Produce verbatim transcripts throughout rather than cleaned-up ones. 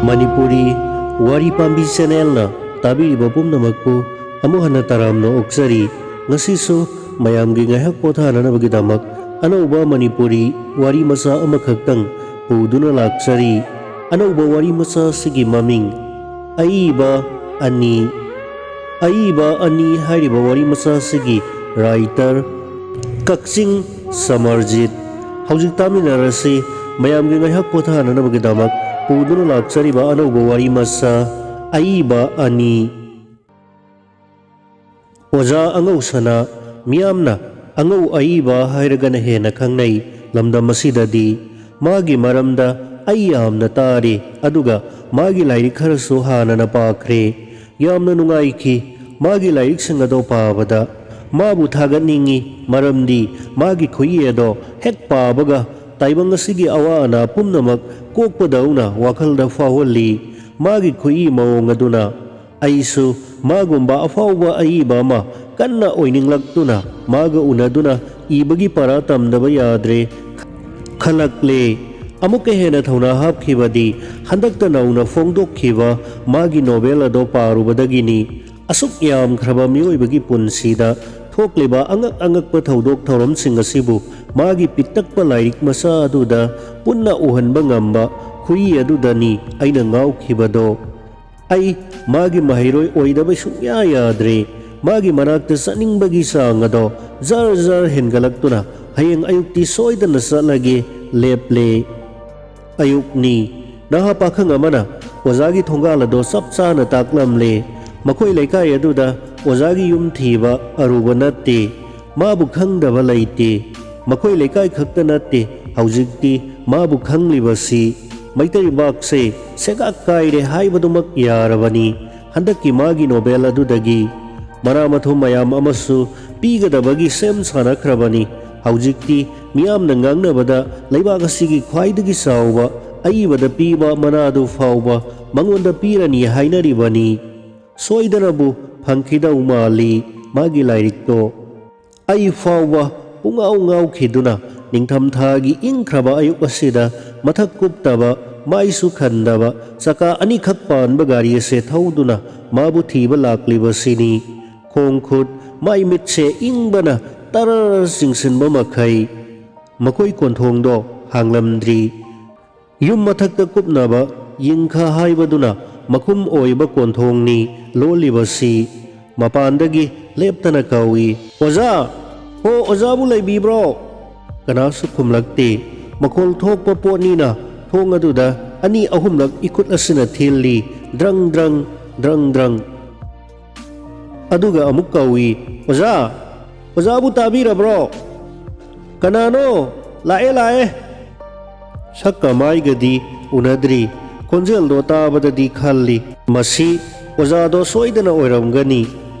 ꯃꯅꯤꯄꯨꯔꯤ ꯋꯥꯔꯤ ꯄꯥꯝꯕꯤ ꯆꯦꯅꯦꯜꯅ ꯇꯥꯕꯤꯔꯤꯕ ꯄꯨꯝꯅꯃꯛꯄꯨ ꯑꯃꯨꯛ ꯍꯟꯅ ꯇꯔꯥꯝꯅ ꯑꯣꯛꯆꯔꯤ꯫ ꯉꯁꯤꯁꯨ ꯃꯌꯥꯝꯒꯤ ꯉꯥꯏꯍꯥꯛ ꯄꯣꯊꯥꯅꯅꯕꯒꯤꯗꯃꯛ ꯑꯅꯧꯕ ꯃꯅꯤꯄꯨꯔꯤ ꯋꯥꯔꯤ ꯃꯆꯥ ꯑꯃꯈꯛꯇꯪ ꯄꯨꯗꯨꯅ ꯂꯥꯛꯆꯔꯤ꯫ ꯑꯅꯧꯕ ꯋꯥꯔꯤ ꯃꯆꯥ ꯑꯁꯤꯒꯤ ꯃꯃꯤꯡ ꯑꯏꯕ ꯑꯅꯤ꯫ ꯑꯏꯕ ꯑꯅꯤ ꯍꯥꯏꯔꯤꯕ ꯋꯥꯔꯤ ꯃꯆꯥ ꯑꯁꯤꯒꯤ ꯔꯥꯏꯇꯔ ꯀꯛꯆꯤꯡ ꯁꯃꯔꯖꯤꯠ꯫ ꯍꯧꯖꯤꯛ ꯇꯥꯃꯤꯟꯅꯔꯁꯤ ꯃꯌꯥꯝꯒꯤ ꯉꯥꯏꯍꯥꯛ ꯄꯣꯊꯥꯅꯅꯕꯒꯤꯗꯃꯛ ꯄꯨꯗꯨꯅ ꯂꯥꯛꯆꯔꯤꯕ ꯑꯅꯧꯕ ꯋꯥꯔꯤ ꯃꯆꯥ ꯑꯏꯕ ꯑꯅꯤ꯫ ꯑꯣꯖꯥ ꯑꯉꯧꯁꯅꯥ, ꯃꯤꯌꯥꯝꯅ ꯑꯉꯧ ꯑꯏꯕ ꯍꯥꯏꯔꯒꯅ ꯍꯦꯟꯅ ꯈꯪꯅꯩ ꯂꯝꯗꯝ ꯑꯁꯤꯗꯗꯤ꯫ ꯃꯥꯒꯤ ꯃꯔꯝꯗ ꯑꯩ ꯌꯥꯝꯅ ꯇꯥꯔꯦ, ꯑꯗꯨꯒ ꯃꯥꯒꯤ ꯂꯥꯏꯔꯤꯛ ꯈꯔꯁꯨ ꯍꯥꯟꯅꯅ ꯄꯥꯈ꯭ꯔꯦ꯫ ꯌꯥꯝꯅ ꯅꯨꯡꯉꯥꯏꯈꯤ꯫ ꯃꯥꯒꯤ ꯂꯥꯏꯔꯤꯛꯁꯤꯡ ꯑꯗꯣ ꯄꯥꯕꯗ ꯃꯥꯕꯨ ꯊꯥꯒꯠꯅꯤꯡꯏ, ꯃꯔꯝꯗꯤ ꯃꯥꯒꯤ ꯈꯨꯏ ꯑꯗꯣ ꯍꯦꯛ ꯄꯥꯕꯒ ꯇꯥꯏꯕꯪ ꯑꯁꯤꯒꯤ ꯑꯋꯥ ꯑꯅꯥ ꯄꯨꯝꯅꯃꯛ ꯀꯣꯛꯄꯗꯧꯅ ꯋꯥꯈꯜꯗ ꯐꯥꯎꯍꯜꯂꯤ꯫ ꯃꯥꯒꯤ ꯈꯨꯏ ꯃꯑꯣꯡ ꯑꯗꯨꯅ ꯑꯩꯁꯨ ꯃꯥꯒꯨꯝꯕ ꯑꯐꯥꯎꯕ ꯑꯏꯕ ꯑꯃ ꯀꯟꯅ ꯑꯣꯏꯅꯤꯡꯂꯛꯇꯨꯅ ꯃꯥꯒ ꯎꯅꯗꯨꯅ ꯏꯕꯒꯤ ꯄꯔꯥ ꯇꯝꯗꯕ ꯌꯥꯗ꯭ꯔꯦ ꯈꯜꯂꯛꯂꯦ꯫ ꯑꯃꯨꯛꯀ ꯍꯦꯟꯅ ꯊꯧꯅꯥ ꯍꯥꯞꯈꯤꯕꯗꯤ ꯍꯟꯗꯛꯇ ꯅꯧꯅ ꯐꯣꯡꯗꯣꯛꯈꯤꯕ ꯃꯥꯒꯤ ꯅꯣꯚꯦꯜ ꯑꯗꯣ ꯄꯥꯔꯨꯕꯗꯒꯤꯅꯤ꯫ ꯑꯁꯨꯛ ꯌꯥꯝꯈ꯭ꯔꯕ ꯃꯤꯑꯣꯏꯕꯒꯤ ꯄꯨꯟꯁꯤꯗ ꯊꯣꯛꯂꯤꯕ ꯑꯉꯛ ꯑꯉꯛꯄ ꯊꯧꯗꯣꯛ ꯊꯧꯔꯝꯁꯤꯡ ꯑꯁꯤꯕꯨ ꯃꯥꯒꯤ ꯄꯤꯛꯇꯛꯄ ꯂꯥꯏꯔꯤꯛ ꯃꯆꯥ ꯑꯗꯨꯗ ꯄꯨꯟꯅ ꯎꯍꯟꯕ ꯉꯝꯕ ꯈꯨꯏ ꯑꯗꯨꯗꯅꯤ ꯑꯩꯅ ꯉꯥꯎꯈꯤꯕꯗꯣ꯫ ꯑꯩ ꯃꯥꯒꯤ ꯃꯍꯩꯔꯣꯏ ꯑꯣꯏꯗꯕ ꯁꯨꯡꯌꯥ ꯌꯥꯗ꯭ꯔꯦ꯫ ꯃꯥꯒꯤ ꯃꯅꯥꯛꯇ ꯆꯠꯅꯤꯡꯕꯒꯤ ꯆꯥꯡ ꯑꯗꯣ ꯖꯔ ꯖꯔ ꯍꯦꯟꯒꯠꯂꯛꯇꯨꯅ ꯍꯌꯦꯡ ꯑꯌꯨꯛꯇꯤ ꯁꯣꯏꯗꯅ ꯆꯠꯂꯒꯦ ꯂꯦꯞꯂꯦ꯫ ꯑꯌꯨꯛꯅꯤ꯫ ꯅꯍꯥ ꯄꯥꯈꯪ ꯑꯃꯅ ꯑꯣꯖꯥꯒꯤ ꯊꯣꯡꯒꯥꯜ ꯑꯗꯣ ꯆꯞ ꯆꯥꯅ ꯇꯥꯛꯂꯝꯂꯦ꯫ ꯃꯈꯣꯏ ꯂꯩꯀꯥꯏ ꯑꯗꯨꯗ ꯑꯣꯖꯥꯒꯤ ꯌꯨꯝ ꯊꯤꯕ ꯑꯔꯨꯕ ꯅꯠꯇꯦ꯫ ꯃꯥꯕꯨ ꯈꯪꯗꯕ ꯂꯩꯇꯦ꯫ ꯃꯈꯣꯏ ꯂꯩꯀꯥꯏ ꯈꯛꯇ ꯅꯠꯇꯦ, ꯍꯧꯖꯤꯛꯇꯤ ꯃꯥꯕꯨ ꯈꯪꯂꯤꯕꯁꯤ ꯃꯩꯇꯩꯕꯥꯛꯁꯦ ꯁꯦꯒꯥꯛ ꯀꯥꯏꯔꯦ ꯍꯥꯏꯕꯗꯨꯃꯛ ꯌꯥꯔꯕꯅꯤ꯫ ꯍꯟꯗꯛꯀꯤ ꯃꯥꯒꯤ ꯅꯣꯕꯦꯜ ꯑꯗꯨꯗꯒꯤ ꯃꯅꯥ ꯃꯊꯨꯝ ꯃꯌꯥꯝ ꯑꯃꯁꯨ ꯄꯤꯒꯗꯕꯒꯤ ꯁꯦꯝ ꯁꯥꯅꯈ꯭ꯔꯕꯅꯤ꯫ ꯍꯧꯖꯤꯛꯇꯤ ꯃꯤꯌꯥꯝꯅ ꯉꯥꯡꯅꯕꯗ ꯂꯩꯕꯥꯛ ꯑꯁꯤꯒꯤ ꯈ꯭ꯋꯥꯏꯗꯒꯤ ꯆꯥꯎꯕ ꯑꯏꯕꯗ ꯄꯤꯕ ꯃꯅꯥꯗꯨ ꯐꯥꯎꯕ ꯃꯉꯣꯟꯗ ꯄꯤꯔꯅꯤ ꯍꯥꯏꯅꯔꯤꯕꯅꯤ꯫ ꯁꯣꯏꯗꯅꯕꯨ ꯐꯪꯈꯤꯗꯧ ꯃꯥꯜꯂꯤ ꯃꯥꯒꯤ ꯂꯥꯏꯔꯤꯛꯇꯣ꯫ ꯑꯩ ꯐꯥꯎꯕ ꯄꯨꯡꯉꯥꯎ ꯉꯥꯎꯈꯤꯗꯨꯅ ꯅꯤꯡꯊꯝꯊꯥꯒꯤ ꯏꯪꯈ꯭ꯔꯕ ꯑꯌꯨꯛ ꯑꯁꯤꯗ ꯃꯊꯛ ꯀꯨꯞꯇꯕ, ꯃꯥꯏꯁꯨ ꯈꯟꯗꯕ, ꯆꯀꯥ ꯑꯅꯤꯈꯛ ꯄꯥꯟꯕ ꯒꯥꯔꯤ ꯑꯁꯦ ꯊꯧꯗꯨꯅ ꯃꯥꯕꯨ ꯊꯤꯕ ꯂꯥꯛꯂꯤꯕꯁꯤꯅꯤ꯫ ꯈꯣꯡ ꯈꯨꯠ, ꯃꯥꯏ ꯃꯤꯠꯁꯦ ꯏꯪꯕꯅ ꯇꯔꯔ ꯆꯤꯡꯁꯤꯟꯕ ꯃꯈꯩ꯫ ꯃꯈꯣꯏ ꯀꯣꯟꯊꯣꯡꯗꯣ ꯍꯥꯡꯂꯝꯗ꯭ꯔꯤ꯫ ꯌꯨꯝ ꯃꯊꯛꯇ ꯀꯨꯞꯅꯕ ꯌꯤꯡꯈ ꯍꯥꯏꯕꯗꯨꯅ ꯃꯈꯨꯝ ꯑꯣꯏꯕ ꯀꯣꯟꯊꯣꯡꯅꯤ ꯂꯣꯜꯂꯤꯕꯁꯤ꯫ ꯃꯄꯥꯟꯗꯒꯤ ꯂꯦꯞꯇꯅ ꯀꯧꯏ, "ꯑꯣꯖꯥ! ꯍꯣ, ꯑꯣꯖꯥꯕꯨ ꯂꯩꯕꯤꯕ꯭ꯔꯣ?" ꯀꯅꯥꯁꯨ ꯈꯨꯝꯂꯛꯇꯦ꯫ ꯃꯈꯣꯜ ꯊꯣꯛꯄ ꯄꯣꯠꯅꯤꯅ ꯊꯣꯡ ꯑꯗꯨꯗ ꯑꯅꯤ ꯑꯍꯨꯝꯂꯛ ꯏꯈꯨꯠ ꯑꯁꯤꯅ ꯊꯤꯜꯂꯤ, ꯗ꯭ꯔꯪ ꯗ꯭ꯔꯪ, ꯗ꯭ꯔꯪ ꯗ꯭ꯔꯪ꯫ ꯑꯗꯨꯒ ꯑꯃꯨꯛ ꯀꯧꯏ, "ꯑꯣꯖꯥ! ꯑꯣꯖꯥꯕꯨ ꯇꯥꯕꯤꯔꯕ꯭ꯔꯣ?" "ꯀꯅꯥꯅꯣ? ꯂꯥꯛꯑꯦ, ꯂꯥꯛꯑꯦ!" ꯁꯛꯀ ꯃꯥꯏꯒꯗꯤ ꯎꯅꯗ꯭ꯔꯤ, ꯈꯣꯟꯖꯦꯜꯗꯣ ꯇꯥꯕꯗꯗꯤ ꯈꯜꯂꯤ, "ꯃꯁꯤ ꯑꯣꯖꯥꯗꯣ ꯁꯣꯏꯗꯅ ꯑꯣꯏꯔꯝꯒꯅꯤ"꯫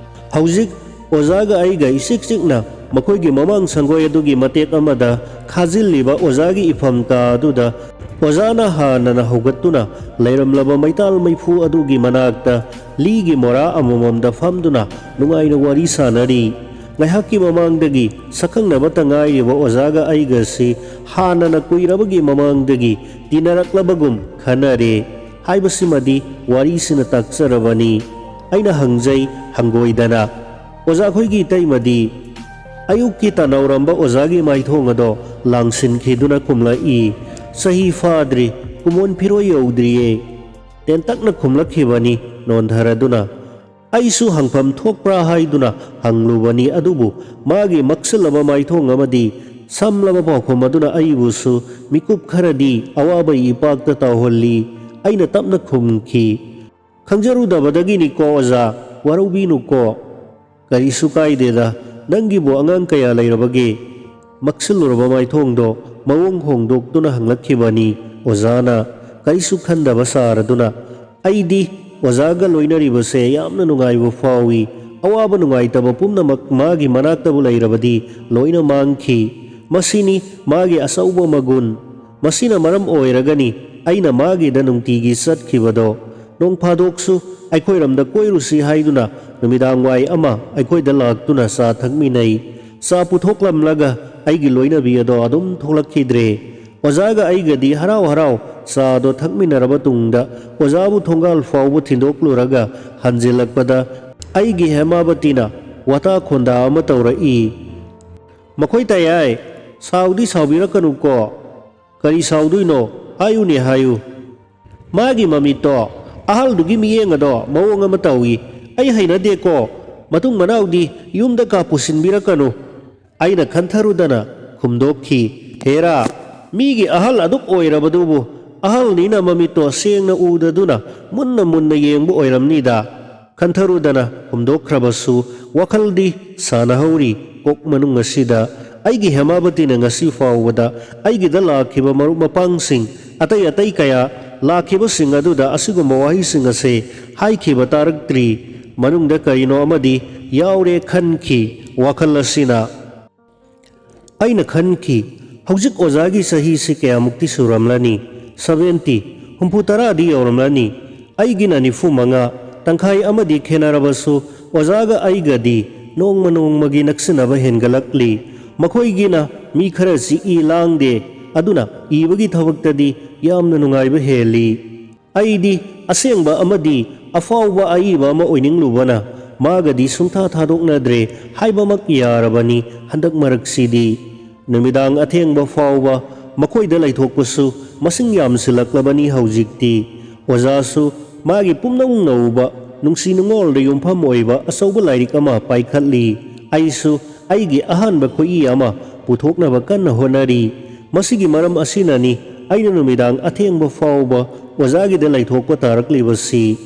ꯍꯧꯖꯤꯛ ꯑꯣꯖꯥꯒ ꯑꯩꯒ ꯏꯆꯤꯛ ꯆꯤꯛꯅ ꯃꯈꯣꯏꯒꯤ ꯃꯃꯥꯡ ꯁꯪꯒꯣꯏ ꯑꯗꯨꯒꯤ ꯃꯇꯦꯛ ꯑꯃꯗ ꯈꯥꯖꯤꯜꯂꯤꯕ ꯑꯣꯖꯥꯒꯤ ꯏꯐꯝ ꯀꯥ ꯑꯗꯨꯗ ꯑꯣꯖꯥꯅ ꯍꯥꯟꯅꯅ ꯍꯧꯒꯠꯇꯨꯅ ꯂꯩꯔꯝꯂꯕ ꯃꯩꯇꯥꯜ ꯃꯩꯐꯨ ꯑꯗꯨꯒꯤ ꯃꯅꯥꯛꯇ ꯂꯤꯒꯤ ꯃꯣꯔꯥ ꯑꯃꯃꯝꯗ ꯐꯝꯗꯨꯅ ꯅꯨꯡꯉꯥꯏꯅ ꯋꯥꯔꯤ ꯁꯥꯅꯔꯤ꯫ ꯉꯥꯏꯍꯥꯛꯀꯤ ꯃꯃꯥꯡꯗꯒꯤ ꯁꯛꯈꯪꯅꯕꯇ ꯉꯥꯏꯔꯤꯕ ꯑꯣꯖꯥꯒ ꯑꯩꯒꯁꯤ ꯍꯥꯟꯅꯅ ꯀꯨꯏꯔꯕꯒꯤ ꯃꯃꯥꯡꯗꯒꯤ ꯇꯤꯟꯅꯔꯛꯂꯕꯒꯨꯝ ꯈꯟꯅꯔꯦ ꯍꯥꯏꯕꯁꯤꯃꯗꯤ ꯋꯥꯔꯤꯁꯤꯅ ꯇꯥꯛꯆꯔꯕꯅꯤ꯫ ꯑꯩꯅ ꯍꯪꯖꯩ ꯍꯪꯒꯣꯏꯗꯅ, "ꯑꯣꯖꯥꯈꯣꯏꯒꯤ ꯏꯇꯩꯃꯗꯤ?" ꯑꯌꯨꯛꯀꯤ ꯇꯥꯟꯅꯧꯔꯝꯕ ꯑꯣꯖꯥꯒꯤ ꯃꯥꯏꯊꯣꯡ ꯑꯗꯣ ꯂꯥꯡꯁꯤꯟꯈꯤꯗꯨꯅ ꯈꯨꯝꯂꯛꯏ, "ꯆꯍꯤ ꯐꯥꯗ꯭ꯔꯤ, ꯀꯨꯝꯑꯣꯟ ꯐꯤꯔꯣꯏ ꯌꯧꯗ꯭ꯔꯤꯌꯦ"꯫ ꯇꯦꯟꯇꯛꯅ ꯈꯨꯝꯂꯛꯈꯤꯕꯅꯤ ꯅꯣꯟꯊꯔꯗꯨꯅ꯫ ꯑꯩꯁꯨ ꯍꯪꯐꯝ ꯊꯣꯛꯄ꯭ꯔꯥ ꯍꯥꯏꯗꯨꯅ ꯍꯪꯂꯨꯕꯅꯤ, ꯑꯗꯨꯕꯨ ꯃꯥꯒꯤ ꯃꯛꯁꯤꯜꯂꯕ ꯃꯥꯏꯊꯣꯡ ꯑꯃꯗꯤ ꯁꯝꯂꯕ ꯄꯥꯎꯈꯨꯝ ꯑꯗꯨꯅ ꯑꯩꯕꯨꯁꯨ ꯃꯤꯀꯨꯞ ꯈꯔꯗꯤ ꯑꯋꯥꯕꯒꯤ ꯏꯄꯥꯛꯇ ꯇꯥꯎꯍꯜꯂꯤ꯫ ꯑꯩꯅ ꯇꯞꯅ ꯈꯨꯝꯈꯤ, "ꯈꯪꯖꯔꯨꯗꯕꯗꯒꯤꯅꯤꯀꯣ ꯑꯣꯖꯥ, ꯋꯥꯔꯧꯕꯤꯅꯨꯀꯣ"꯫ "ꯀꯔꯤꯁꯨ ꯀꯥꯏꯗꯦꯗ, ꯅꯪꯒꯤꯕꯨ ꯑꯉꯥꯡ ꯀꯌꯥ ꯂꯩꯔꯕꯒꯦ?" ꯃꯛꯁꯤꯜꯂꯨꯔꯕ ꯃꯥꯏꯊꯣꯡꯗꯣ ꯃꯑꯣꯡ ꯍꯣꯡꯗꯣꯛꯇꯨꯅ ꯍꯪꯂꯛꯈꯤꯕꯅꯤ ꯑꯣꯖꯥꯅ, ꯀꯔꯤꯁꯨ ꯈꯟꯗꯕ ꯁꯥꯔꯗꯨꯅ꯫ "ꯑꯩꯗꯤ ꯑꯣꯖꯥꯒ ꯂꯣꯏꯅꯔꯤꯕꯁꯦ ꯌꯥꯝꯅ ꯅꯨꯡꯉꯥꯏꯕ ꯐꯥꯎꯏ꯫ ꯑꯋꯥꯕ ꯅꯨꯡꯉꯥꯏꯇꯕ ꯄꯨꯝꯅꯃꯛ ꯃꯥꯒꯤ ꯃꯅꯥꯛꯇꯕꯨ ꯂꯩꯔꯕꯗꯤ ꯂꯣꯏꯅ ꯃꯥꯡꯈꯤ꯫ ꯃꯁꯤꯅꯤ ꯃꯥꯒꯤ ꯑꯆꯧꯕ ꯃꯒꯨꯟ꯫ ꯃꯁꯤꯅ ꯃꯔꯝ ꯑꯣꯏꯔꯒꯅꯤ ꯑꯩꯅ ꯃꯥꯒꯤꯗ ꯅꯨꯡꯇꯤꯒꯤ ꯆꯠꯈꯤꯕꯗꯣ꯫ ꯅꯣꯡ ꯐꯥꯗꯣꯛꯁꯨ ꯑꯩꯈꯣꯏꯔꯣꯝꯗ ꯀꯣꯏꯔꯨꯁꯤ ꯍꯥꯏꯗꯨꯅ ꯅꯨꯃꯤꯗꯥꯡ ꯋꯥꯏ ꯑꯃ ꯑꯩꯈꯣꯏꯗ ꯂꯥꯛꯇꯨꯅ ꯆꯥ ꯊꯛꯃꯤꯟꯅꯩ꯫ ꯆꯥ ꯄꯨꯊꯣꯛꯂꯝꯂꯒ ꯑꯩꯒꯤ ꯂꯣꯏꯅꯕꯤ ꯑꯗꯣ ꯑꯗꯨꯝ ꯊꯣꯛꯂꯛꯈꯤꯗ꯭ꯔꯦ꯫ ꯑꯣꯖꯥꯒ ꯑꯩꯒꯗꯤ ꯍꯔꯥꯎ ꯍꯔꯥꯎ ꯆꯥꯗꯣ ꯊꯛꯃꯤꯟꯅꯔꯕ ꯇꯨꯡꯗ ꯑꯣꯖꯥꯕꯨ ꯊꯣꯡꯒꯥꯜ ꯐꯥꯎꯕ ꯊꯤꯟꯗꯣꯛꯂꯨꯔꯒ ꯍꯟꯖꯤꯜꯂꯛꯄꯗ ꯑꯩꯒꯤ ꯍꯦꯃꯥꯕꯇꯤꯅ ꯋꯥꯇꯥ ꯈꯣꯟꯗꯥ ꯑꯃ ꯇꯧꯔꯛꯏ꯫ "ꯃꯈꯣꯏ ꯇꯌꯥꯏ, ꯁꯥꯎꯗꯤ ꯁꯥꯎꯕꯤꯔꯛꯀꯅꯨꯀꯣ꯫ ꯀꯔꯤ ꯁꯥꯎꯗꯣꯏꯅꯣ? ꯍꯥꯏꯌꯨꯅꯦ, ꯍꯥꯏꯌꯨ꯫" ꯃꯥꯒꯤ ꯃꯃꯤꯠꯇꯣ ꯑꯍꯜꯗꯨꯒꯤ ꯃꯤꯠꯌꯦꯡ ꯑꯗꯣ ꯃꯑꯣꯡ ꯑꯃ ꯇꯧꯏ꯫ "ꯑꯩ ꯍꯩꯅꯗꯦꯀꯣ꯫ ꯃꯇꯨꯡ ꯃꯅꯥꯎꯗꯤ ꯌꯨꯝꯗ ꯀꯥ ꯄꯨꯁꯤꯟꯕꯤꯔꯛꯀꯅꯨ꯫" ꯑꯩꯅ ꯈꯟꯊꯔꯨꯗꯅ ꯈꯨꯝꯗꯣꯛꯈꯤ, "ꯍꯦꯔꯥ, ꯃꯤꯒꯤ ꯑꯍꯜ ꯑꯗꯨꯛ ꯑꯣꯏꯔꯕꯗꯨꯕꯨ ꯑꯍꯜꯅꯤꯅ ꯃꯃꯤꯠꯇꯣ ꯁꯦꯡꯅ ꯎꯗꯗꯨꯅ ꯃꯨꯟꯅ ꯃꯨꯟꯅ ꯌꯦꯡꯕ ꯑꯣꯏꯔꯝꯅꯤꯗ꯫" ꯈꯟꯊꯔꯨꯗꯅ ꯍꯨꯝꯗꯣꯛꯈ꯭ꯔꯕꯁꯨ ꯋꯥꯈꯜꯗꯤ ꯁꯥꯟꯅꯍꯧꯔꯤ꯫ ꯀꯣꯛ ꯃꯅꯨꯡ ꯑꯁꯤꯗ ꯑꯩꯒꯤ ꯍꯦꯃꯥꯕꯇꯤꯅ ꯉꯁꯤ ꯐꯥꯎꯕꯗ ꯑꯩꯒꯤꯗ ꯂꯥꯛꯈꯤꯕ ꯃꯔꯨꯞ ꯃꯄꯥꯡꯁꯤꯡ ꯑꯇꯩ ꯑꯇꯩ ꯀꯌꯥ ꯂꯥꯛꯈꯤꯕꯁꯤꯡ ꯑꯗꯨꯗ ꯑꯁꯤꯒꯨꯝꯕ ꯋꯥꯍꯩꯁꯤꯡ ꯑꯁꯦ ꯍꯥꯏꯈꯤꯕ ꯇꯥꯔꯛꯇ꯭ꯔꯤ꯫ ꯃꯅꯨꯡꯗ ꯀꯔꯤꯅꯣ ꯑꯃꯗꯤ ꯌꯥꯎꯔꯦ ꯈꯟꯈꯤ ꯋꯥꯈꯜ ꯑꯁꯤꯅ꯫ ꯑꯩꯅ ꯈꯟꯈꯤ, "ꯍꯧꯖꯤꯛ ꯑꯣꯖꯥꯒꯤ ꯆꯍꯤꯁꯤ ꯀꯌꯥꯃꯨꯛꯇꯤ ꯁꯨꯔꯝꯂꯅꯤ? ꯁꯚꯦꯟꯇꯤ, ꯍꯨꯝꯐꯨ ꯇꯔꯥꯗꯤ ꯌꯧꯔꯝꯂꯅꯤ꯫ ꯑꯩꯒꯤꯅ ꯅꯤꯐꯨ ꯃꯉꯥ, ꯇꯪꯈꯥꯏ ꯑꯃꯗꯤ ꯈꯦꯅꯔꯕꯁꯨ ꯑꯣꯖꯥꯒ ꯑꯩꯒꯗꯤ ꯅꯣꯡꯃ ꯅꯣꯡꯃꯒꯤ ꯅꯛꯁꯤꯟꯅꯕ ꯍꯦꯟꯒꯠꯂꯛꯂꯤ꯫ ꯃꯈꯣꯏꯒꯤꯅ ꯃꯤ ꯈꯔ ꯆꯤꯛꯏ ꯂꯥꯡꯗꯦ, ꯑꯗꯨꯅ ꯏꯕꯒꯤ ꯊꯕꯛꯇꯗꯤ ꯌꯥꯝꯅ ꯅꯨꯡꯉꯥꯏꯕ ꯍꯦꯜꯂꯤ꯫ ꯑꯩꯗꯤ ꯑꯁꯦꯡꯕ ꯑꯃꯗꯤ ꯑꯐꯥꯎꯕ ꯑꯏꯕ ꯑꯃ ꯑꯣꯏꯅꯤꯡꯂꯨꯕꯅ ꯃꯥꯒꯗꯤ ꯁꯨꯡꯊꯥ ꯊꯥꯗꯣꯛꯅꯗ꯭ꯔꯦ ꯍꯥꯏꯕꯃꯛ ꯌꯥꯔꯕꯅꯤ ꯍꯟꯗꯛ ꯃꯔꯛꯁꯤꯗꯤ꯫ ꯅꯨꯃꯤꯗꯥꯡ ꯑꯊꯦꯡꯕ ꯐꯥꯎꯕ ꯃꯈꯣꯏꯗ ꯂꯩꯊꯣꯛꯄꯁꯨ ꯃꯁꯤꯡ ꯌꯥꯝꯁꯤꯜꯂꯛꯂꯕꯅꯤ ꯍꯧꯖꯤꯛꯇꯤ꯫ ꯑꯣꯖꯥꯁꯨ ꯃꯥꯒꯤ ꯄꯨꯝꯅꯧ ꯅꯧꯕ ꯅꯨꯡꯁꯤ ꯅꯨꯡꯉꯣꯜꯗ ꯌꯨꯝꯐꯝ ꯑꯣꯏꯕ ꯑꯆꯧꯕ ꯂꯥꯏꯔꯤꯛ ꯑꯃ ꯄꯥꯏꯈꯠꯂꯤ꯫ ꯑꯩꯁꯨ ꯑꯩꯒꯤ ꯑꯍꯥꯟꯕ ꯈꯨꯠꯏ ꯑꯃ ꯄꯨꯊꯣꯛꯅꯕ ꯀꯟꯅ ꯍꯣꯠꯅꯔꯤ꯫ ꯃꯁꯤꯒꯤ ꯃꯔꯝ ꯑꯁꯤꯅꯅꯤ ꯑꯩꯅ ꯅꯨꯃꯤꯗꯥꯡ ꯑꯊꯦꯡꯕ ꯐꯥꯎꯕ ꯑꯣꯖꯥꯒꯤꯗ ꯂꯩꯊꯣꯛꯄ ꯇꯥꯔꯛꯂꯤꯕꯁꯤ꯫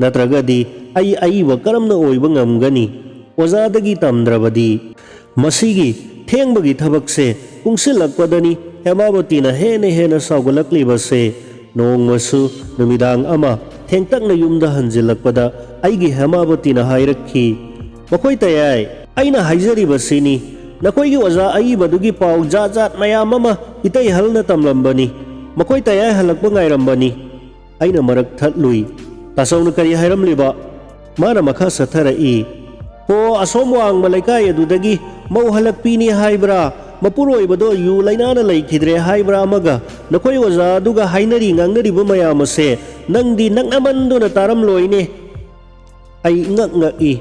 ꯅꯠꯇ꯭ꯔꯒꯗꯤ ꯑꯩ ꯑꯏꯕ ꯀꯔꯝꯅ ꯑꯣꯏꯕ ꯉꯝꯒꯅꯤ? ꯑꯣꯖꯥꯗꯒꯤ ꯇꯝꯗ꯭ꯔꯕꯗꯤ꯫ ꯃꯁꯤꯒꯤ ꯊꯦꯡꯕꯒꯤ ꯊꯕꯛꯁꯦ ꯀꯨꯡꯁꯤꯜꯂꯛꯄꯗꯅꯤ ꯍꯦꯃꯥꯕꯇꯤꯅ ꯍꯦꯟꯅ ꯍꯦꯟꯅ ꯁꯥꯎꯒꯠꯂꯛꯂꯤꯕꯁꯦ꯫ ꯅꯣꯡꯃꯁꯨ ꯅꯨꯃꯤꯗꯥꯡ ꯑꯃ ꯊꯦꯡꯇꯛꯅ ꯌꯨꯝꯗ ꯍꯟꯖꯤꯜꯂꯛꯄꯗ ꯑꯩꯒꯤ ꯍꯦꯃꯥꯕꯇꯤꯅ ꯍꯥꯏꯔꯛꯈꯤ, "ꯃꯈꯣꯏ ꯇꯌꯥꯏ, ꯑꯩꯅ ꯍꯥꯏꯖꯔꯤꯕꯁꯤꯅꯤ, ꯅꯈꯣꯏꯒꯤ ꯑꯣꯖꯥ ꯑꯏꯕꯗꯨꯒꯤ ꯄꯥꯎ ꯖꯥꯠ ꯖꯥꯠ ꯃꯌꯥꯝ ꯑꯃ ꯏꯇꯩꯍꯜꯅ ꯇꯝꯂꯝꯕꯅꯤ꯫ ꯃꯈꯣꯏ ꯇꯌꯥꯏ ꯍꯜꯂꯛꯄ ꯉꯥꯏꯔꯝꯕꯅꯤ꯫" ꯑꯩꯅ ꯃꯔꯛ ꯊꯠꯂꯨꯏ꯫ "ꯇꯥꯆꯧꯅ ꯀꯔꯤ ꯍꯥꯏꯔꯝꯂꯤꯕ?" ꯃꯥꯅ ꯃꯈꯥ ꯆꯠꯊꯔꯛꯏ, "ꯍꯣ, ꯑꯁꯣꯝ ꯋꯥꯡꯃ ꯂꯩꯀꯥꯏ ꯑꯗꯨꯗꯒꯤ ꯃꯧ ꯍꯜꯂꯛꯄꯤꯅꯤ ꯍꯥꯏꯕ꯭ꯔꯥ? ꯃꯄꯨꯔꯣꯏꯕꯗꯣ ꯌꯨ ꯂꯩꯅꯥꯅ ꯂꯩꯈꯤꯗ꯭ꯔꯦ ꯍꯥꯏꯕ꯭ꯔꯥ ꯑꯃꯒ, ꯅꯈꯣꯏ ꯑꯣꯖꯥ ꯑꯗꯨꯒ ꯍꯥꯏꯅꯔꯤ ꯉꯥꯡꯅꯔꯤꯕ ꯃꯌꯥꯝ ꯑꯁꯦ ꯅꯪꯗꯤ ꯅꯛꯅꯃꯟꯗꯨꯅ ꯇꯥꯔꯝꯂꯣꯏꯅꯦ꯫ ꯑꯩ ꯉꯛ ꯉꯛꯏ꯫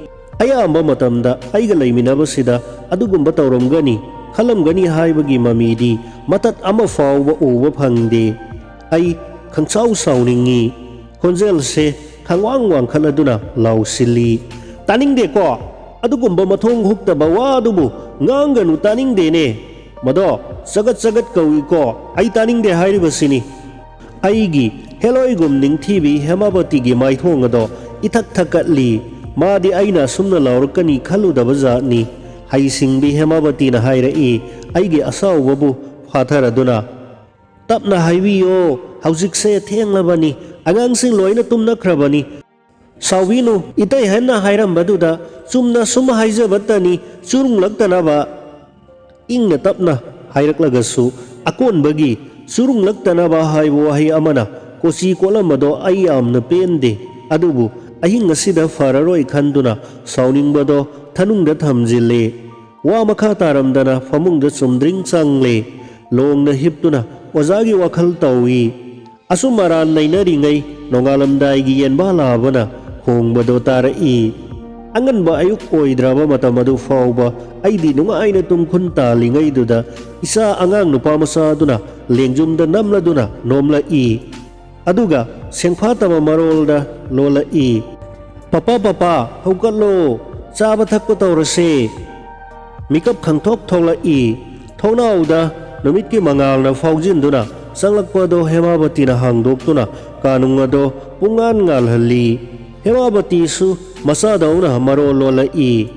ꯑꯌꯥꯝꯕ ꯃꯇꯝꯗ ꯑꯩꯒ ꯂꯩꯃꯤꯟꯅꯕꯁꯤꯗ ꯑꯗꯨꯒꯨꯝꯕ ꯇꯧꯔꯝꯒꯅꯤ, ꯈꯜꯂꯝꯒꯅꯤ ꯍꯥꯏꯕꯒꯤ ꯃꯃꯤꯗꯤ ꯃꯇꯠ ꯑꯃ ꯐꯥꯎꯕ ꯎꯕ ꯐꯪꯗꯦ꯫ ꯑꯩ ꯈꯪꯁꯥꯎ ꯁꯥꯎꯅꯤꯡꯏ꯫ ꯈꯣꯟꯖꯦꯜꯁꯦ ꯈꯪꯋꯥꯡ ꯋꯥꯡꯈꯠꯂꯗꯨꯅ ꯂꯥꯎꯁꯤꯜꯂꯤ꯫ "ꯇꯥꯅꯤꯡꯗꯦꯀꯣ? ꯑꯗꯨꯒꯨꯝꯕ ꯃꯊꯣꯡ ꯍꯨꯛꯇꯕ ꯋꯥ ꯑꯗꯨꯕꯨ ꯉꯥꯡꯒꯅꯨ, ꯇꯥꯅꯤꯡꯗꯦꯅꯦ꯫ ꯃꯗꯣ ꯆꯒꯠ ꯆꯒꯠ ꯀꯧꯏꯀꯣ, ꯑꯩ ꯇꯥꯅꯤꯡꯗꯦ ꯍꯥꯏꯔꯤꯕꯁꯤꯅꯤ"꯫ ꯑꯩꯒꯤ ꯍꯦꯂꯣꯏꯒꯨꯝ ꯅꯤꯡꯊꯤꯕꯤ ꯍꯦꯃꯥꯕꯇꯤꯒꯤ ꯃꯥꯏꯊꯣꯡ ꯑꯗꯣ ꯏꯊꯛ ꯊꯛꯀꯠꯂꯤ꯫ ꯃꯥꯗꯤ ꯑꯩꯅ ꯑꯁꯨꯝꯅ ꯂꯥꯎꯔꯛꯀꯅꯤ ꯈꯜꯂꯨꯗꯕ ꯖꯥꯠꯅꯤ꯫ ꯍꯩꯁꯤꯡꯕꯤ ꯍꯦꯃꯥꯕꯇꯤꯅ ꯍꯥꯏꯔꯛꯏ, ꯑꯩꯒꯤ ꯑꯁꯥꯎꯕꯕꯨ ꯐꯥꯊꯔꯗꯨꯅ꯫ "ꯇꯞꯅ ꯍꯥꯏꯕꯤꯌꯣ, ꯍꯧꯖꯤꯛꯁꯦ ꯊꯦꯡꯂꯕꯅꯤ, ꯑꯉꯥꯡꯁꯤꯡ ꯂꯣꯏꯅ ꯇꯨꯝꯅꯈ꯭ꯔꯕꯅꯤ꯫ ꯁꯥꯎꯕꯤꯅꯨ, ꯏꯇꯩ ꯍꯟꯅ ꯍꯥꯏꯔꯝꯕꯗꯨꯗ ꯆꯨꯝꯅ ꯁꯨꯝ ꯍꯥꯏꯖꯕꯇꯅꯤ, ꯆꯨꯔꯨꯡꯂꯛꯇꯅꯕ"꯫ ꯏꯪꯅ ꯇꯞꯅ ꯍꯥꯏꯔꯛꯂꯒꯁꯨ ꯑꯀꯣꯟꯕꯒꯤ "ꯆꯨꯔꯨꯡꯂꯛꯇꯅꯕ" ꯍꯥꯏꯕ ꯋꯥꯍꯩ ꯑꯃꯅ ꯀꯣꯆꯤ ꯀꯣꯠꯂꯝꯕꯗꯣ ꯑꯩ ꯌꯥꯝꯅ ꯄꯦꯟꯗꯦ꯫ ꯑꯗꯨꯕꯨ ꯑꯍꯤꯡ ꯑꯁꯤꯗ ꯐꯔꯔꯣꯏ ꯈꯟꯗꯨꯅ ꯁꯥꯎꯅꯤꯡꯕꯗꯣ ꯊꯅꯨꯡꯗ ꯊꯝꯖꯤꯜꯂꯦ꯫ ꯋꯥ ꯃꯈꯥ ꯇꯥꯔꯝꯗꯅ ꯐꯃꯨꯡꯗ ꯆꯨꯝꯗ꯭ꯔꯤꯡ ꯆꯪꯂꯦ꯫ ꯂꯣꯡꯅ ꯍꯤꯞꯇꯨꯅ ꯑꯣꯖꯥꯒꯤ ꯋꯥꯈꯜ ꯇꯧꯏ꯫ ꯑꯁꯨꯝ ꯑꯔꯥꯟ ꯅꯩꯅꯔꯤꯉꯩ ꯅꯣꯡꯉꯥꯜꯂꯝꯗꯥꯏꯒꯤ ꯌꯦꯟꯕꯥ ꯂꯥꯕꯅ ꯈꯣꯡꯕꯗꯣ ꯇꯥꯔꯛꯏ꯫ ꯑꯉꯟꯕ ꯑꯌꯨꯛ ꯑꯣꯏꯗ꯭ꯔꯕ ꯃꯇꯝ ꯑꯗꯨ ꯐꯥꯎꯕ ꯑꯩꯗꯤ ꯅꯨꯡꯉꯥꯏꯅ ꯇꯨꯝꯈꯨꯟ ꯇꯥꯜꯂꯤꯉꯩꯗꯨꯗ ꯏꯆꯥ ꯑꯉꯥꯡ ꯅꯨꯄꯥ ꯃꯆꯥ ꯑꯗꯨꯅ ꯂꯦꯡꯖꯨꯝꯗ ꯅꯝꯂꯗꯨꯅ ꯅꯣꯝꯂꯛꯏ꯫ ꯑꯗꯨꯒ ꯁꯦꯡꯐꯥꯠꯇꯕ ꯃꯔꯣꯜꯗ ꯂꯣꯜꯂꯛꯏ, "ꯄꯄꯥ, ꯄꯄꯥ, ꯍꯧꯒꯠꯂꯣ, ꯆꯥꯕ ꯊꯛꯄ ꯇꯧꯔꯁꯦ"꯫ ꯃꯤꯀꯞ ꯈꯪꯊꯣꯛ ꯊꯣꯛꯂꯛꯏ꯫ ꯊꯣꯡꯅꯥꯎꯗ ꯅꯨꯃꯤꯠꯀꯤ ꯃꯉꯥꯜꯅ ꯐꯥꯎꯖꯤꯟꯗꯨꯅ ꯆꯪꯂꯛꯄꯗꯣ ꯍꯦꯃꯥꯕꯇꯤꯅ ꯍꯥꯡꯗꯣꯛꯇꯨꯅ ꯀꯥꯅꯨꯡ ꯑꯗꯣ ꯄꯨꯡꯉꯥꯟ ꯉꯥꯜꯍꯜꯂꯤ꯫ ꯍꯦꯃꯥꯕꯇꯤꯁꯨ ꯃꯆꯥꯗꯧꯅ ꯃꯔꯣꯜ ꯂꯣꯜꯂꯛꯏ꯫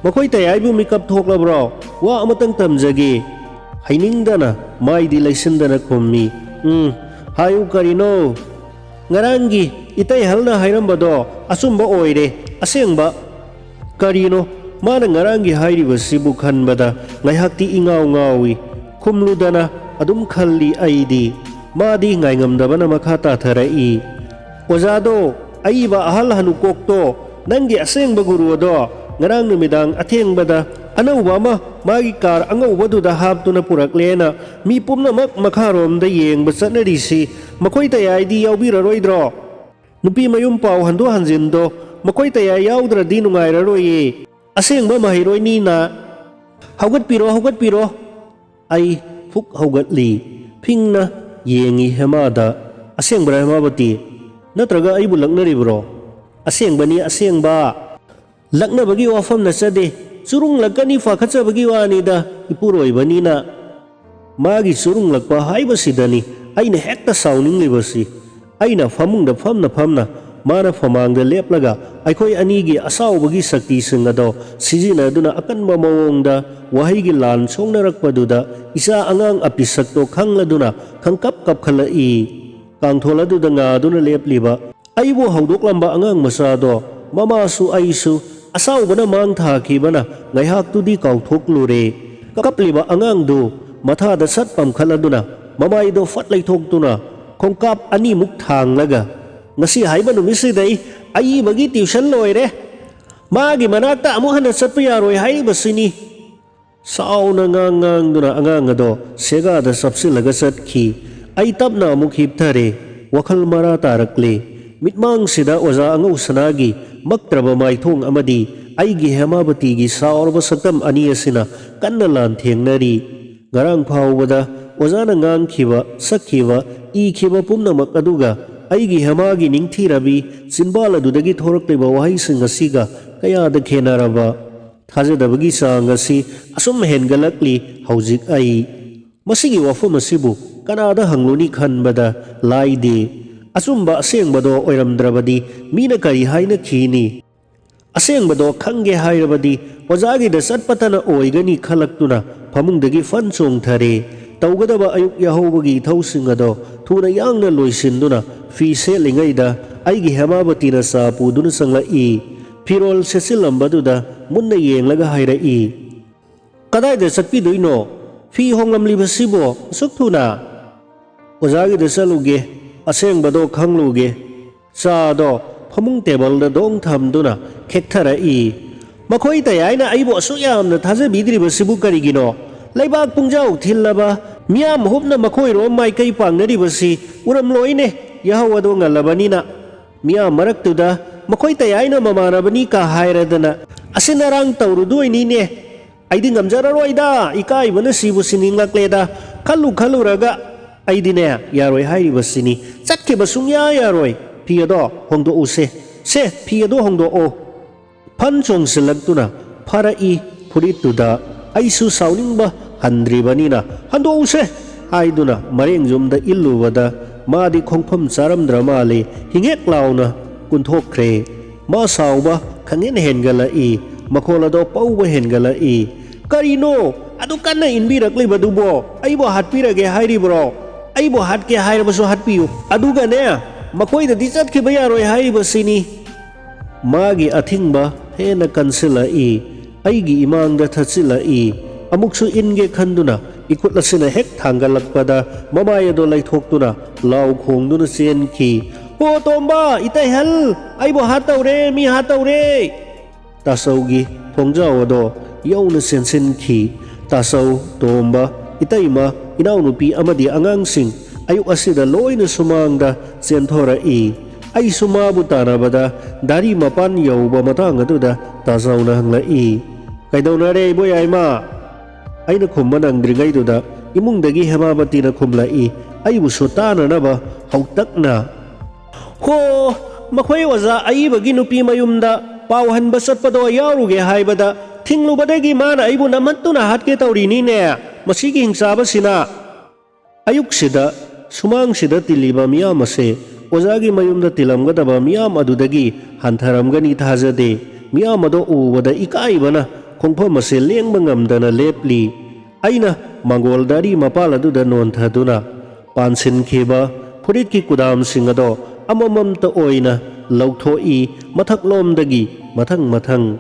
"ꯃꯈꯣꯏ ꯇꯌꯥꯏꯕꯨ ꯃꯤꯀꯞ ꯊꯣꯛꯂꯕ꯭ꯔꯣ? ꯋꯥ ꯑꯃꯇꯪ ꯇꯝꯖꯒꯦ"꯫ ꯍꯩꯅꯤꯡꯗꯅ ꯃꯥꯏꯗꯤ ꯂꯩꯁꯤꯟꯗꯅ ꯈꯨꯝꯃꯤ, "ꯎꯝ, ꯍꯥꯏꯌꯨ, ꯀꯔꯤꯅꯣ?" "ꯉꯔꯥꯡꯒꯤ ꯏꯇꯩ ꯍꯜꯅ ꯍꯥꯏꯔꯝꯕꯗꯣ ꯑꯆꯨꯝꯕ ꯑꯣꯏꯔꯦ, ꯑꯁꯦꯡꯕ"꯫ ꯀꯔꯤꯅꯣ ꯃꯥꯅ ꯉꯔꯥꯡꯒꯤ ꯍꯥꯏꯔꯤꯕꯁꯤꯕꯨ ꯈꯟꯕꯗ ꯉꯥꯏꯍꯥꯛꯇꯤ ꯏꯉꯥꯎ ꯉꯥꯎꯏ꯫ ꯈꯨꯝꯂꯨꯗꯅ ꯑꯗꯨꯝ ꯈꯜꯂꯤ ꯑꯩꯗꯤ꯫ ꯃꯥꯗꯤ ꯉꯥꯏꯉꯝꯗꯕꯅ ꯃꯈꯥ ꯇꯥꯊꯔꯛꯏ, "ꯑꯣꯖꯥꯗꯣ, ꯑꯏꯕ ꯑꯍꯜ ꯍꯅꯨꯀꯣꯛꯇꯣ, ꯅꯪꯒꯤ ꯑꯁꯦꯡꯕ ꯒꯨꯔꯨ ꯑꯗꯣ ꯉꯔꯥꯡ ꯅꯨꯃꯤꯗꯥꯡ ꯑꯊꯦꯡꯕꯗ ꯑꯅꯧꯕ ꯑꯃ ꯃꯥꯒꯤ ꯀꯥꯔ ꯑꯉꯧꯕꯗꯨꯗ ꯍꯥꯞꯇꯨꯅ ꯄꯨꯔꯛꯂꯦꯅ ꯃꯤ ꯄꯨꯝꯅꯃꯛ ꯃꯈꯥꯔꯣꯝꯗ ꯌꯦꯡꯕ ꯆꯠꯅꯔꯤꯁꯤ ꯃꯈꯣꯏ ꯇꯌꯥꯏꯗꯤ ꯌꯥꯎꯕꯤꯔꯔꯣꯏꯗ꯭ꯔꯣ? ꯅꯨꯄꯤ ꯃꯌꯨꯝ ꯄꯥꯎ ꯍꯟꯗꯣꯛ ꯍꯟꯖꯤꯟꯗꯣ ꯃꯈꯣꯏ ꯇꯌꯥꯏ ꯌꯥꯎꯗ꯭ꯔꯗꯤ ꯅꯨꯡꯉꯥꯏꯔꯔꯣꯏꯌꯦ꯫ ꯑꯁꯦꯡꯕ ꯃꯍꯩꯔꯣꯏꯅꯤꯅ꯫ ꯍꯧꯒꯠꯄꯤꯔꯣ, ꯍꯧꯒꯠꯄꯤꯔꯣ꯫ ꯑꯩ ꯐꯨꯛ ꯍꯧꯒꯠꯂꯤ꯫ ꯐꯤꯡꯅ ꯌꯦꯡꯉꯤ ꯍꯦꯃꯥꯗ꯫ ꯑꯁꯦꯡꯕ꯭ꯔꯥ ꯍꯦꯃꯥꯕꯇꯤ? ꯅꯠꯇ꯭ꯔꯒ ꯑꯩꯕꯨ ꯂꯛꯅꯔꯤꯕ꯭ꯔꯣ? ꯑꯁꯦꯡꯕꯅꯤ, ꯑꯁꯦꯡꯕ꯫ ꯂꯛꯅꯕꯒꯤ ꯋꯥꯐꯝ ꯅꯠꯆꯗꯦ꯫ ꯆꯨꯔꯨꯡꯂꯛꯀꯅꯤ ꯄꯥꯈꯠꯆꯕꯒꯤ ꯋꯥꯅꯤꯗ, ꯏꯄꯨꯔꯣꯏꯕꯅꯤꯅ꯫ ꯃꯥꯒꯤ ꯆꯨꯔꯨꯡꯂꯛꯄ ꯍꯥꯏꯕꯁꯤꯗꯅꯤ ꯑꯩꯅ ꯍꯦꯛꯇ ꯁꯥꯎꯅꯤꯡꯂꯤꯕꯁꯤ꯫ ꯑꯩꯅ ꯐꯃꯨꯡꯗ ꯐꯝꯅ ꯐꯝꯅ ꯃꯥꯅ ꯐꯃꯥꯡꯗ ꯂꯦꯞꯂꯒ ꯑꯩꯈꯣꯏ ꯑꯅꯤꯒꯤ ꯑꯁꯥꯎꯕꯒꯤ ꯁꯛꯇꯤꯁꯤꯡ ꯑꯗꯣ ꯁꯤꯖꯤꯟꯅꯗꯨꯅ ꯑꯀꯟꯕ ꯃꯑꯣꯡꯗ ꯋꯥꯍꯩꯒꯤ ꯂꯥꯟ ꯁꯣꯛꯅꯔꯛꯄꯗꯨꯗ ꯏꯆꯥ ꯑꯉꯥꯡ ꯑꯄꯤꯁꯛꯇꯣ ꯈꯪꯂꯗꯨꯅ ꯈꯪꯀꯞ ꯀꯞꯈꯠꯂꯛꯏ꯫ ꯀꯥꯡꯊꯣꯜ ꯑꯗꯨꯗ ꯉꯥꯗꯨꯅ ꯂꯦꯞꯂꯤꯕ ꯑꯩꯕꯨ ꯍꯧꯗꯣꯛꯂꯝꯕ ꯑꯉꯥꯡ ꯃꯆꯥꯗꯣ ꯃꯃꯥꯁꯨ ꯑꯩꯁꯨ ꯑꯁꯥꯎꯕꯅ ꯃꯥꯡ ꯊꯥꯈꯤꯕꯅ ꯉꯥꯏꯍꯥꯛꯇꯨꯗꯤ ꯀꯥꯎꯊꯣꯛꯂꯨꯔꯦ꯫ ꯀꯞꯂꯤꯕ ꯑꯉꯥꯡꯗꯨ ꯃꯊꯥꯗ ꯁꯠ ꯄꯝꯈꯠꯂꯗꯨꯅ ꯃꯃꯥꯏꯗꯣ ꯐꯠ ꯂꯩꯊꯣꯛꯇꯨꯅ ꯈꯣꯡꯀꯥꯞ ꯑꯅꯤꯃꯨꯛ ꯊꯥꯡꯂꯒ, "ꯉꯁꯤ ꯍꯥꯏꯕ ꯅꯨꯃꯤꯠꯁꯤꯗꯩ ꯑꯏꯕꯒꯤ tuition ꯂꯣꯏꯔꯦ꯫ ꯃꯥꯒꯤ ꯃꯅꯥꯛꯇ ꯑꯃꯨꯛ ꯍꯟꯅ ꯆꯠꯄ ꯌꯥꯔꯣꯏ ꯍꯥꯏꯔꯤꯕꯁꯤꯅꯤ"꯫ ꯁꯥꯎꯅ ꯉꯥꯡ ꯉꯥꯡꯗꯨꯅ ꯑꯉꯥꯡ ꯑꯗꯣ ꯁꯦꯒꯥꯗ ꯆꯞꯁꯤꯜꯂꯒ ꯆꯠꯈꯤ꯫ ꯑꯩ ꯇꯞꯅ ꯑꯃꯨꯛ ꯍꯤꯞꯊꯔꯦ꯫ ꯋꯥꯈꯜ ꯃꯔꯥ ꯇꯥꯔꯛꯂꯦ꯫ ꯃꯤꯠꯃꯥꯡꯁꯤꯗ ꯑꯣꯖꯥ ꯑꯉꯧꯁꯅꯥꯒꯤ ꯃꯛꯇ꯭ꯔꯕ ꯃꯥꯏꯊꯣꯡ ꯑꯃꯗꯤ ꯑꯩꯒꯤ ꯍꯦꯃꯥꯕꯇꯤꯒꯤ ꯁꯥꯎꯔꯕ ꯁꯛꯇꯝ ꯑꯅꯤ ꯑꯁꯤꯅ ꯀꯟꯅ ꯂꯥꯟꯊꯦꯡꯅꯔꯤ꯫ ꯉꯔꯥꯡ ꯐꯥꯎꯕꯗ ꯑꯣꯖꯥꯅ ꯉꯥꯡꯈꯤꯕ, ꯁꯛꯈꯤꯕ, ꯏꯈꯤꯕ ꯄꯨꯝꯅꯃꯛ ꯑꯗꯨꯒ ꯑꯩꯒꯤ ꯍꯦꯃꯥꯒꯤ ꯅꯤꯡꯊꯤꯔꯕꯤ ꯆꯤꯟꯕꯥꯜ ꯑꯗꯨꯗꯒꯤ ꯊꯣꯔꯛꯂꯤꯕ ꯋꯥꯍꯩꯁꯤꯡ ꯑꯁꯤꯒ ꯀꯌꯥꯗ ꯈꯦꯟꯅꯔꯕ! ꯊꯥꯖꯗꯕꯒꯤ ꯆꯥꯡ ꯑꯁꯤ ꯑꯁꯨꯝ ꯍꯦꯟꯒꯠꯂꯛꯂꯤ ꯍꯧꯖꯤꯛ ꯑꯩ꯫ ꯃꯁꯤꯒꯤ ꯋꯥꯐꯝ ꯑꯁꯤꯕꯨ ꯀꯅꯥꯗ ꯍꯪꯂꯨꯅꯤ ꯈꯟꯕꯗ ꯂꯥꯏꯗꯦ꯫ ꯑꯆꯨꯝꯕ ꯑꯁꯦꯡꯕꯗꯣ ꯑꯣꯏꯔꯝꯗ꯭ꯔꯕꯗꯤ ꯃꯤꯅ ꯀꯔꯤ ꯍꯥꯏꯅꯈꯤꯅꯤ? ꯑꯁꯦꯡꯕꯗꯣ ꯈꯪꯒꯦ ꯍꯥꯏꯔꯕꯗꯤ ꯑꯣꯖꯥꯒꯤꯗ ꯆꯠꯄꯇꯅ ꯑꯣꯏꯒꯅꯤ ꯈꯜꯂꯛꯇꯨꯅ ꯐꯃꯨꯡꯗꯒꯤ ꯐꯟ ꯆꯣꯡꯊꯔꯦ꯫ ꯇꯧꯒꯗꯕ ꯑꯌꯨꯛ ꯌꯥꯍꯧꯕꯒꯤ ꯏꯊꯧꯁꯤꯡ ꯑꯗꯣ ꯊꯨꯅ ꯌꯥꯡꯅ ꯂꯣꯏꯁꯤꯟꯗꯨꯅ ꯐꯤ ꯁꯦꯠꯂꯤꯉꯩꯗ ꯑꯩꯒꯤ ꯍꯦꯃꯥꯕꯇꯤꯅ ꯆꯥ ꯄꯨꯗꯨꯅ ꯆꯪꯂꯛꯏ꯫ ꯐꯤꯔꯣꯜ ꯁꯦꯠꯆꯤꯜꯂꯝꯕꯗꯨꯗ ꯃꯨꯟꯅ ꯌꯦꯡꯂꯒ ꯍꯥꯏꯔꯛꯏ, "ꯀꯗꯥꯏꯗ ꯆꯠꯄꯤꯗꯣꯏꯅꯣ? ꯐꯤ ꯍꯣꯡꯂꯝꯂꯤꯕꯁꯤꯕꯣ ꯑꯁꯨꯛ ꯊꯨꯅ?" "ꯑꯣꯖꯥꯒꯤꯗ ꯆꯠꯂꯨꯒꯦ, ꯑꯁꯦꯡꯕꯗꯣ ꯈꯪꯂꯨꯒꯦ"꯫ ꯆꯥꯗꯣ ꯐꯃꯨꯡ ꯇꯦꯕꯜꯗ ꯗꯣꯡ ꯊꯝꯗꯨꯅ ꯈꯦꯛꯊꯔꯛꯏ꯫ "ꯃꯈꯣꯏ ꯇꯌꯥꯏꯅ ꯑꯩꯕꯨ ꯑꯁꯨꯛ ꯌꯥꯝꯅ ꯊꯥꯖꯕꯤꯗ꯭ꯔꯤꯕꯁꯤꯕꯨ ꯀꯔꯤꯒꯤꯅꯣ? ꯂꯩꯕꯥꯛ ꯄꯨꯡꯖꯥꯎ ꯊꯤꯜꯂꯕ ꯃꯤꯌꯥꯝ ꯍꯨꯞꯅ ꯃꯈꯣꯏꯔꯣꯝ ꯃꯥꯏꯀꯩ ꯄꯥꯡꯅꯔꯤꯕꯁꯤ ꯎꯔꯝꯂꯣꯏꯅꯦ꯫ ꯌꯥꯍꯧ ꯑꯗꯣ ꯉꯜꯂꯕꯅꯤꯅ ꯃꯤꯌꯥꯝ ꯃꯔꯛꯇꯨꯗ ꯃꯈꯣꯏ ꯇꯌꯥꯏꯅ ꯃꯃꯥꯟꯅꯕꯅꯤ ꯀꯥ ꯍꯥꯏꯔꯗꯅ ꯑꯁꯤꯟ ꯑꯔꯥꯡ ꯇꯧꯔꯨꯗꯣꯏꯅꯤꯅꯦ꯫ ꯑꯩꯗꯤ ꯉꯝꯖꯔꯔꯣꯏꯗ, ꯏꯀꯥꯏꯕꯅ ꯁꯤꯕꯨ ꯁꯤꯅꯤꯡꯂꯛꯂꯦꯗ꯫ ꯈꯜꯂꯨ ꯈꯜꯂꯨꯔꯒ ꯑꯩꯗꯤꯅꯦ, ꯌꯥꯔꯣꯏ ꯍꯥꯏꯔꯤꯕꯁꯤꯅꯤ꯫ ꯆꯠꯈꯤꯕ ꯁꯨꯡꯌꯥ ꯌꯥꯔꯣꯏ꯫ ꯐꯤ ꯑꯗꯣ ꯍꯣꯡꯗꯣꯛꯎꯁꯦ꯫ ꯁꯦ, ꯐꯤ ꯑꯗꯣ ꯍꯣꯡꯗꯣꯛꯑꯣ꯫" ꯐꯟ ꯆꯣꯡꯁꯤꯜꯂꯛꯇꯨꯅ ꯐꯥꯔꯛꯏ ꯐꯨꯔꯤꯠꯇꯨꯗ꯫ ꯑꯩꯁꯨ ꯁꯥꯎꯅꯤꯡꯕ ꯍꯟꯗ꯭ꯔꯤꯕꯅꯤꯅ "ꯍꯟꯗꯣꯛꯎꯁꯦ" ꯍꯥꯏꯗꯨꯅ ꯃꯔꯦꯡ ꯌꯨꯝꯗ ꯏꯜꯂꯨꯕꯗ ꯃꯥꯗꯤ ꯈꯣꯡꯐꯝ ꯆꯥꯔꯝꯗ꯭ꯔ ꯃꯥꯜꯂꯦ, ꯍꯤꯡꯍꯦꯛ ꯂꯥꯎꯅ ꯀꯨꯟꯊꯣꯛꯈ꯭ꯔꯦ꯫ ꯃꯥ ꯁꯥꯎꯕ ꯈꯪꯍꯦꯟ ꯍꯦꯟꯒꯠꯂꯛꯏ, ꯃꯈꯣꯜ ꯑꯗꯣ ꯄꯧꯕ ꯍꯦꯟꯒꯠꯂꯛꯏ꯫ "ꯀꯔꯤꯅꯣ ꯑꯗꯨ ꯀꯟꯅ ꯏꯟꯕꯤꯔꯛꯂꯤꯕꯗꯨꯕꯣ? ꯑꯩꯕꯨ ꯍꯥꯠꯄꯤꯔꯒꯦ ꯍꯥꯏꯔꯤꯕ꯭ꯔꯣ? ꯑꯩꯕꯨ ꯍꯥꯠꯀꯦ ꯍꯥꯏꯔꯕꯁꯨ ꯍꯥꯠꯄꯤꯌꯨ, ꯑꯗꯨꯒꯅꯦ, ꯃꯈꯣꯏꯗꯗꯤ ꯆꯠꯈꯤꯕ ꯌꯥꯔꯣꯏ ꯍꯥꯏꯔꯤꯕꯁꯤꯅꯤ꯫" ꯃꯥꯒꯤ ꯑꯊꯤꯡꯕ ꯍꯦꯟꯅ ꯀꯟꯁꯤꯜꯂꯛꯏ꯫ ꯑꯩꯒꯤ ꯏꯃꯥꯡꯗ ꯊꯠꯆꯤꯜꯂꯛꯏ꯫ ꯑꯃꯨꯛꯁꯨ ꯏꯟꯒꯦ ꯈꯟꯗꯨꯅ ꯏꯈꯨꯠ ꯑꯁꯤꯅ ꯍꯦꯛ ꯊꯥꯡꯒꯠꯂꯛꯄꯗ ꯃꯃꯥꯏ ꯑꯗꯣ ꯂꯩꯊꯣꯛꯇꯨꯅ ꯂꯥꯎ ꯈꯣꯡꯗꯨꯅ ꯆꯦꯟꯈꯤ꯫ "ꯍꯣ ꯇꯣꯝꯕ, ꯏꯇꯩꯍꯜ, ꯑꯩꯕꯨ ꯍꯥꯠꯇꯧꯔꯦ, ꯃꯤ ꯍꯥꯠꯇꯧꯔꯦ!" ꯇꯥꯆꯧꯒꯤ ꯊꯣꯡꯖꯥꯎ ꯑꯗꯣ ꯌꯧꯅ ꯆꯦꯟꯁꯤꯟꯈꯤ꯫ ꯇꯥꯆꯧ, ꯇꯣꯝꯕ, ꯏꯇꯩꯃ, ꯏꯅꯥꯎꯅꯨꯄꯤ ꯑꯃꯗꯤ ꯑꯉꯥꯡꯁꯤꯡ ꯑꯌꯨꯛ ꯑꯁꯤꯗ ꯂꯣꯏꯅ ꯁꯨꯃꯥꯡꯗ ꯆꯦꯟꯊꯣꯔꯛꯏ꯫ ꯑꯩꯁꯨ ꯃꯥꯕꯨ ꯇꯥꯟꯅꯕꯗ ꯗꯥꯔꯤ ꯃꯄꯥꯟ ꯌꯧꯕ ꯃꯇꯥꯡ ꯑꯗꯨꯗ ꯇꯥꯆꯧꯅ ꯍꯪꯂꯛꯏ, "ꯀꯩꯗꯧꯅꯔꯦ ꯏꯕꯣꯌꯥꯏꯃ?" ꯑꯩꯅ ꯈꯨꯝꯕ ꯅꯪꯗ꯭ꯔꯤꯉꯩꯗꯨꯗ ꯏꯃꯨꯡꯗꯒꯤ ꯍꯦꯃꯥꯕꯇꯤꯅ ꯈꯨꯝꯂꯛꯏ, ꯑꯩꯕꯨꯁꯨ ꯇꯥꯟꯅꯅꯕ ꯍꯧꯇꯛꯅ꯫ "ꯍꯣ, ꯃꯈꯣꯏ ꯑꯣꯖꯥ ꯑꯏꯕꯒꯤ ꯅꯨꯄꯤ ꯃꯌꯨꯝꯗ ꯄꯥꯎ ꯍꯟꯕ ꯆꯠꯄꯗꯣ ꯌꯥꯎꯔꯨꯒꯦ ꯍꯥꯏꯕꯗ ꯊꯤꯡꯂꯨꯕꯗꯒꯤ ꯃꯥꯅ ꯑꯩꯕꯨ ꯅꯝꯍꯠꯇꯨꯅ ꯍꯥꯠꯀꯦ ꯇꯧꯔꯤꯅꯤꯅꯦ, ꯃꯁꯤꯒꯤ ꯍꯤꯡꯆꯥꯕꯁꯤꯅ!" ꯑꯌꯨꯛꯁꯤꯗ ꯁꯨꯃꯥꯡꯁꯤꯗ ꯇꯤꯜꯂꯤꯕ ꯃꯤꯌꯥꯝ ꯑꯁꯦ ꯑꯣꯖꯥꯒꯤ ꯃꯌꯨꯝꯗ ꯇꯤꯜꯂꯝꯒꯗꯕ ꯃꯤꯌꯥꯝ ꯑꯗꯨꯗꯒꯤ ꯍꯟꯊꯔꯝꯒꯅꯤ ꯊꯥꯖꯗꯦ꯫ ꯃꯤꯌꯥꯝ ꯑꯗꯣ ꯎꯕꯗ ꯏꯀꯥꯏꯕꯅ ꯈꯣꯡꯐꯝ ꯑꯁꯦ ꯂꯦꯡꯕ ꯉꯝꯗꯅ ꯂꯦꯞꯂꯤ꯫ ꯑꯩꯅ ꯃꯪꯒꯣꯜ ꯗꯥꯔꯤ ꯃꯄꯥꯜ ꯑꯗꯨꯗ ꯅꯣꯟꯊꯗꯨꯅ ꯄꯥꯟꯁꯤꯟꯈꯤꯕ ꯐꯨꯔꯤꯠꯀꯤ ꯀꯨꯗꯥꯝꯁꯤꯡ ꯑꯗꯣ ꯑꯃꯃꯝꯇ ꯑꯣꯏꯅ ꯂꯧꯊꯣꯛꯏ, ꯃꯊꯛꯂꯣꯝꯗꯒꯤ ꯃꯊꯪ ꯃꯊꯪ꯫